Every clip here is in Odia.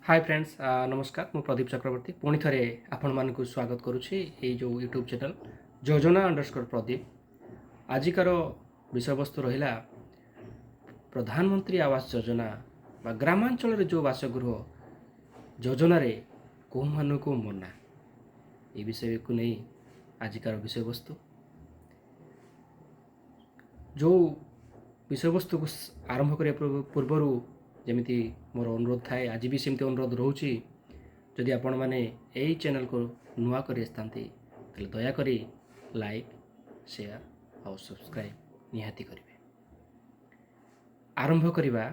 ହାଏ ଫ୍ରେଣ୍ଡସ୍, ନମସ୍କାର। ମୁଁ ପ୍ରଦୀପ ଚକ୍ରବର୍ତ୍ତୀ ପୁଣି ଥରେ ଆପଣମାନଙ୍କୁ ସ୍ୱାଗତ କରୁଛି ଏଇ ଯେଉଁ ୟୁଟ୍ୟୁବ୍ ଚ୍ୟାନେଲ୍ ଯୋଜନା_ପ୍ରଦୀପ। ଆଜିକାର ବିଷୟବସ୍ତୁ ରହିଲା ପ୍ରଧାନମନ୍ତ୍ରୀ ଆବାସ ଯୋଜନା ବା ଗ୍ରାମାଞ୍ଚଳରେ ଯେଉଁ ବାସଗୃହ ଯୋଜନାରେ କେଉଁମାନଙ୍କୁ ମନା, ଏ ବିଷୟକୁ ନେଇ ଆଜିକାର ବିଷୟବସ୍ତୁ। ଯେଉଁ ବିଷୟବସ୍ତୁକୁ ଆରମ୍ଭ କରିବା ପୂର୍ବରୁ ଯେମିତି ମୋର ଅନୁରୋଧ ଥାଏ, ଆଜି ବି ସେମିତି ଅନୁରୋଧ ରହୁଛି। ଯଦି ଆପଣମାନେ ଏଇ ଚ୍ୟାନେଲକୁ ନୂଆ କରି ଆସିଥାନ୍ତି, ତାହେଲେ ଦୟାକରି ଲାଇକ୍, ସେୟାର ଆଉ ସବସ୍କ୍ରାଇବ୍ ନିହାତି କରିବେ। ଆରମ୍ଭ କରିବା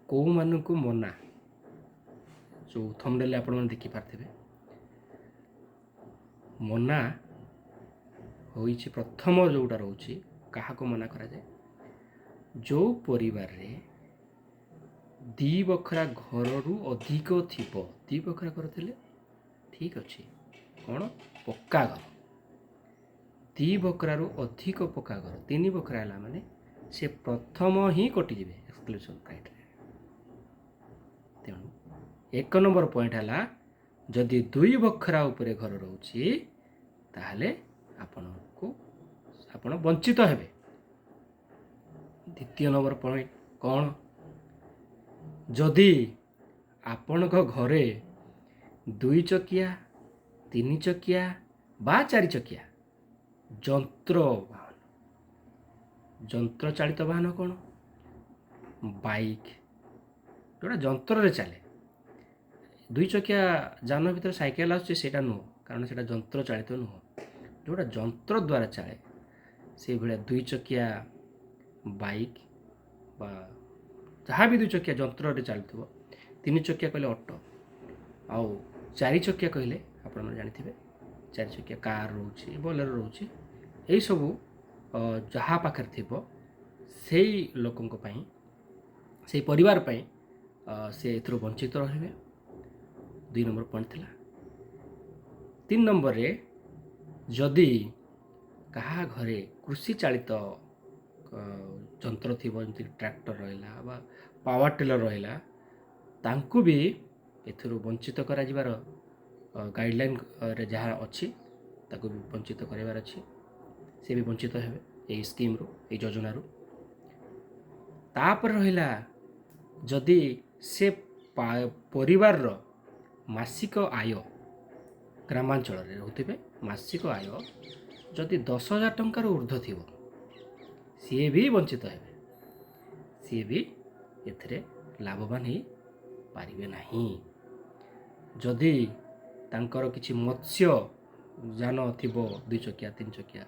କେଉଁମାନଙ୍କୁ ମନା। ଯେଉଁ ଥମ୍ବନେଲ୍ ଆପଣମାନେ ଦେଖିପାରିଥିବେ, ମନା ହୋଇଛି। ପ୍ରଥମ ଯେଉଁଟା ରହୁଛି, କାହାକୁ ମନା କରାଯାଏ? ଯେଉଁ ପରିବାରରେ 2 ବଖରା ଘରରୁ ଅଧିକ ଥିବ। 2 ବଖରା ଘର ଥିଲେ ଠିକ୍ ଅଛି। କ'ଣ ପକ୍କା ଘର, 2 ବଖରାରୁ ଅଧିକ ପକ୍କା ଘର, 3 ବଖରା ହେଲା ମାନେ ସେ ପ୍ରଥମ ହିଁ କଟିଯିବେ ଏକ୍ସକ୍ଲୁଜନ୍ କ୍ରାଇଟେରିଆ। ତେଣୁ 1 ନମ୍ବର ପଏଣ୍ଟ ହେଲା, ଯଦି 2 ବଖରା ଉପରେ ଘର ରହୁଛି, ତାହେଲେ ଆପଣ ବଞ୍ଚିତ ହେବେ। ଦ୍ୱିତୀୟ ନମ୍ବର ପଏଣ୍ଟ କ'ଣ? ଯଦି ଆପଣଙ୍କ ଘରେ 2 ଚକିଆ, 3 ଚକିଆ ବା 4 ଚକିଆ ଯନ୍ତ୍ର ବାହନ, ଯନ୍ତ୍ର ଚାଳିତ ବାହନ କ'ଣ? ବାଇକ୍, ଯେଉଁଟା ଯନ୍ତ୍ରରେ ଚାଲେ। 2 ଚକିଆ ଯାନ ଭିତରେ ସାଇକେଲ ଆସୁଛି, ସେଇଟା ନୁହଁ, କାରଣ ସେଇଟା ଯନ୍ତ୍ର ଚାଳିତ ନୁହଁ। ଯେଉଁଟା ଯନ୍ତ୍ର ଦ୍ୱାରା ଚାଲେ, ସେଇଭଳିଆ 2 ଚକିଆ ବାଇକ୍ ବା ଯାହା ବି 2 ଚକିଆ ଯନ୍ତ୍ରରେ ଚାଲୁଥିବ। 3 ଚକିଆ କହିଲେ ଅଟୋ, ଆଉ 4 ଚକିଆ କହିଲେ ଆପଣମାନେ ଜାଣିଥିବେ, 4 ଚକିଆ କାର୍ ରହୁଛି, ବୋଲେରୋ ରହୁଛି। ଏଇସବୁ ଯାହା ପାଖରେ ଥିବ, ସେଇ ଲୋକଙ୍କ ପାଇଁ, ସେଇ ପରିବାର ପାଇଁ ସେ ଏଥିରୁ ବଞ୍ଚିତ ରହିବେ। 2 ନମ୍ବର ପଏଣ୍ଟ ଥିଲା। 3 ନମ୍ବରରେ, ଯଦି କାହା ଘରେ କୃଷି ଚାଳିତ ଯନ୍ତ୍ର ଥିବ, ଯେମିତି ଟ୍ରାକ୍ଟର ରହିଲା ବା ପାୱାର ଟିଲର ରହିଲା, ତାଙ୍କୁ ବି ଏଥିରୁ ବଞ୍ଚିତ କରାଯିବାର ଗାଇଡ଼ଲାଇନ୍ରେ ଯାହା ଅଛି, ତାକୁ ବି ବଞ୍ଚିତ କରିବାର ଅଛି। ସେ ବି ବଞ୍ଚିତ ହେବେ ଏଇ ସ୍କିମ୍ରୁ, ଏଇ ଯୋଜନାରୁ। ତାପରେ ରହିଲା, ଯଦି ସେ ପରିବାରର ମାସିକ ଆୟ, ଗ୍ରାମାଞ୍ଚଳରେ ରହୁଥିବେ, ମାସିକ ଆୟ ଯଦି 10,000 ଟଙ୍କାରୁ ଉର୍ଦ୍ଧ୍ୱ ଥିବ, ସିଏ ବି ବଞ୍ଚିତ ହେବେ। ସିଏ ବି ଏଥିରେ ଲାଭବାନ ହେଇପାରିବେ ନାହିଁ। ଯଦି ତାଙ୍କର କିଛି ମତ୍ସ୍ୟ ଯାନ ଥିବ, 2 ଚକିଆ, 3 ଚକିଆ,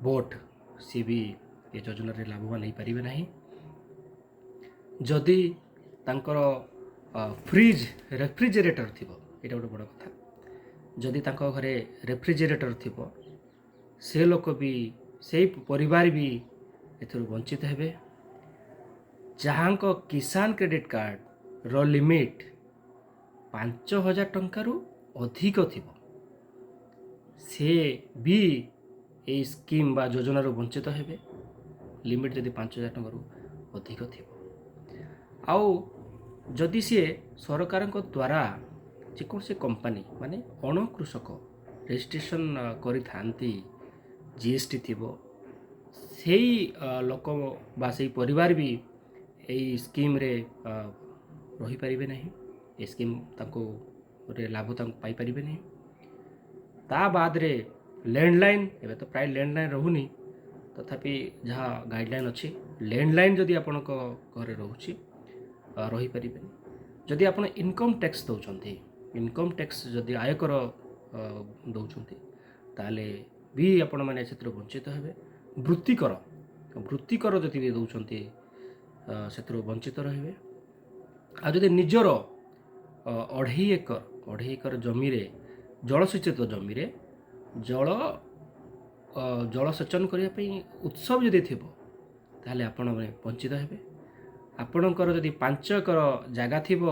ବୋଟ୍, ସିଏ ବି ଏ ଯୋଜନାରେ ଲାଭବାନ ହେଇପାରିବେ ନାହିଁ। ଯଦି ତାଙ୍କର ଫ୍ରିଜ୍, ରେଫ୍ରିଜରେଟର ଥିବ, ଏଇଟା ଗୋଟେ ବଡ଼ କଥା, ଯଦି ତାଙ୍କ ଘରେ ରେଫ୍ରିଜରେଟର ଥିବ, ସେ ଲୋକ ବି, ସେଇ ପରିବାର ବି ଏଥିରୁ ବଞ୍ଚିତ ହେବେ। ଯାହାଙ୍କ କିଷାନ କ୍ରେଡ଼ିଟ୍ କାର୍ଡ଼ର ଲିମିଟ୍ 5,000 ଟଙ୍କାରୁ ଅଧିକ ଥିବ, ସେ ବି ଏଇ ସ୍କିମ୍ ବା ଯୋଜନାରୁ ବଞ୍ଚିତ ହେବେ, ଲିମିଟ୍ ଯଦି 5,000 ଟଙ୍କାରୁ ଅଧିକ ଥିବ। ଆଉ ଯଦି ସିଏ ସରକାରଙ୍କ ଦ୍ୱାରା ଯେକୌଣସି କମ୍ପାନୀ, ମାନେ ଅଣକୃଷକ ରେଜିଷ୍ଟ୍ରେସନ୍ କରିଥାନ୍ତି, ଜିଏସ୍ଟି ଥିବ, ସେଇ ଲୋକ ବା ସେଇ ପରିବାର ବି ଏଇ ସ୍କିମ୍ରେ ରହିପାରିବେ ନାହିଁ। ଏ ସ୍କିମ୍ ତାଙ୍କୁ ରେ ଲାଭ ତାଙ୍କୁ ପାଇପାରିବେ ନାହିଁ। ତା ବାଦରେ ଲ୍ୟାଣ୍ଡଲାଇନ୍, ଏବେ ତ ପ୍ରାୟ ଲ୍ୟାଣ୍ଡଲାଇନ୍ ରହୁନି, ତଥାପି ଯାହା ଗାଇଡ଼ଲାଇନ୍ ଅଛି, ଲ୍ୟାଣ୍ଡଲାଇନ୍ ଯଦି ଆପଣଙ୍କ ଘରେ ରହୁଛି, ରହିପାରିବେନି। ଯଦି ଆପଣ ଇନକମ୍ ଟ୍ୟାକ୍ସ ଦେଉଛନ୍ତି, ଇନକମ୍ ଟ୍ୟାକ୍ସ ଯଦି ଆୟକର ଦେଉଛନ୍ତି, ତାହେଲେ ବି ଆପଣମାନେ ସେଥିରୁ ବଞ୍ଚିତ ହେବେ। ବୃତ୍ତିକର ଯଦି ବି ଦେଉଛନ୍ତି, ସେଥିରୁ ବଞ୍ଚିତ ରହିବେ। ଆଉ ଯଦି ନିଜର 2.5 ଏକର ଜମିରେ, ଜଳସେଚିତ ଜମିରେ ଜଳସେଚନ କରିବା ପାଇଁ ଉତ୍ସ ଯଦି ଥିବ, ତାହେଲେ ଆପଣ ବଞ୍ଚିତ ହେବେ। ଆପଣଙ୍କର ଯଦି 5 ଏକର ଜାଗା ଥିବ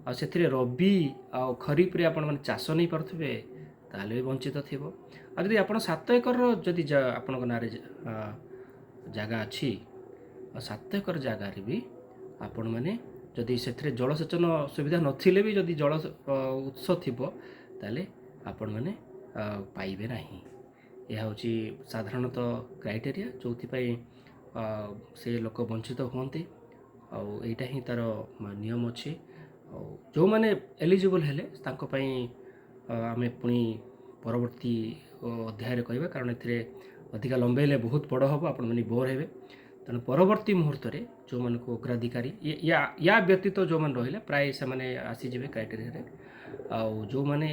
ଆଉ ସେଥିରେ ରବି ଆଉ ଖରିଫରେ ଆପଣମାନେ ଚାଷ ନେଇପାରୁଥିବେ, ତାହେଲେ ବି ବଞ୍ଚିତ ଥିବ। ଆଉ ଯଦି ଆପଣ 7 ଏକରର ଯଦି ଆପଣଙ୍କ ନାଁରେ ଜାଗା ଅଛି, ଆଉ 7 ଏକର ଜାଗାରେ ବି ଆପଣମାନେ ଯଦି ସେଥିରେ ଜଳସେଚନ ସୁବିଧା ନଥିଲେ ବି ଯଦି ଜଳ ଉତ୍ସ ଥିବ, ତାହେଲେ ଆପଣମାନେ ପାଇବେ ନାହିଁ। ଏହା ହେଉଛି ସାଧାରଣତଃ କ୍ରାଇଟେରିଆ, ଯେଉଁଥିପାଇଁ ସେ ଲୋକ ବଞ୍ଚିତ ହୁଅନ୍ତି। ଆଉ ଏଇଟା ହିଁ ତା'ର ନିୟମ ଅଛି। ଆଉ ଯେଉଁମାନେ ଏଲିଜିବଲ୍ ହେଲେ, ତାଙ୍କ ପାଇଁ ଆମେ ପୁଣି ପରବର୍ତ୍ତୀ ଅଧ୍ୟାୟରେ କହିବା, କାରଣ ଏଥିରେ ଅଧିକା ଲମ୍ବେଇଲେ ବହୁତ ବଡ଼ ହେବ, ଆପଣମାନେ ବୋର୍ ହେବେ। ତେଣୁ ପରବର୍ତ୍ତୀ ମୁହୂର୍ତ୍ତରେ ଯେଉଁମାନଙ୍କୁ ଅଗ୍ରାଧିକାରୀ, ୟା ବ୍ୟତୀତ ଯେଉଁମାନେ ରହିଲେ, ପ୍ରାୟ ସେମାନେ ଆସିଯିବେ କ୍ରାଇଟେରିଆରେ। ଆଉ ଯେଉଁମାନେ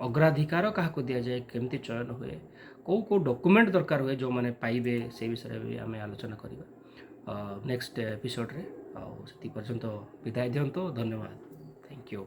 ଅଗ୍ରାଧିକାର କାହାକୁ ଦିଆଯାଏ, କେମିତି ଚୟନ ହୁଏ, କେଉଁ କେଉଁ ଡକୁମେଣ୍ଟ ଦରକାର ହୁଏ, ଯେଉଁମାନେ ପାଇବେ, ସେଇ ବିଷୟରେ ବି ଆମେ ଆଲୋଚନା କରିବା ନେକ୍ସଟ ଏପିସୋଡ଼ରେ। ଆଉ ସେତିକି ପର୍ଯ୍ୟନ୍ତ ବିଦାୟ ଦିଅନ୍ତୁ। ଧନ୍ୟବାଦ। Thank you.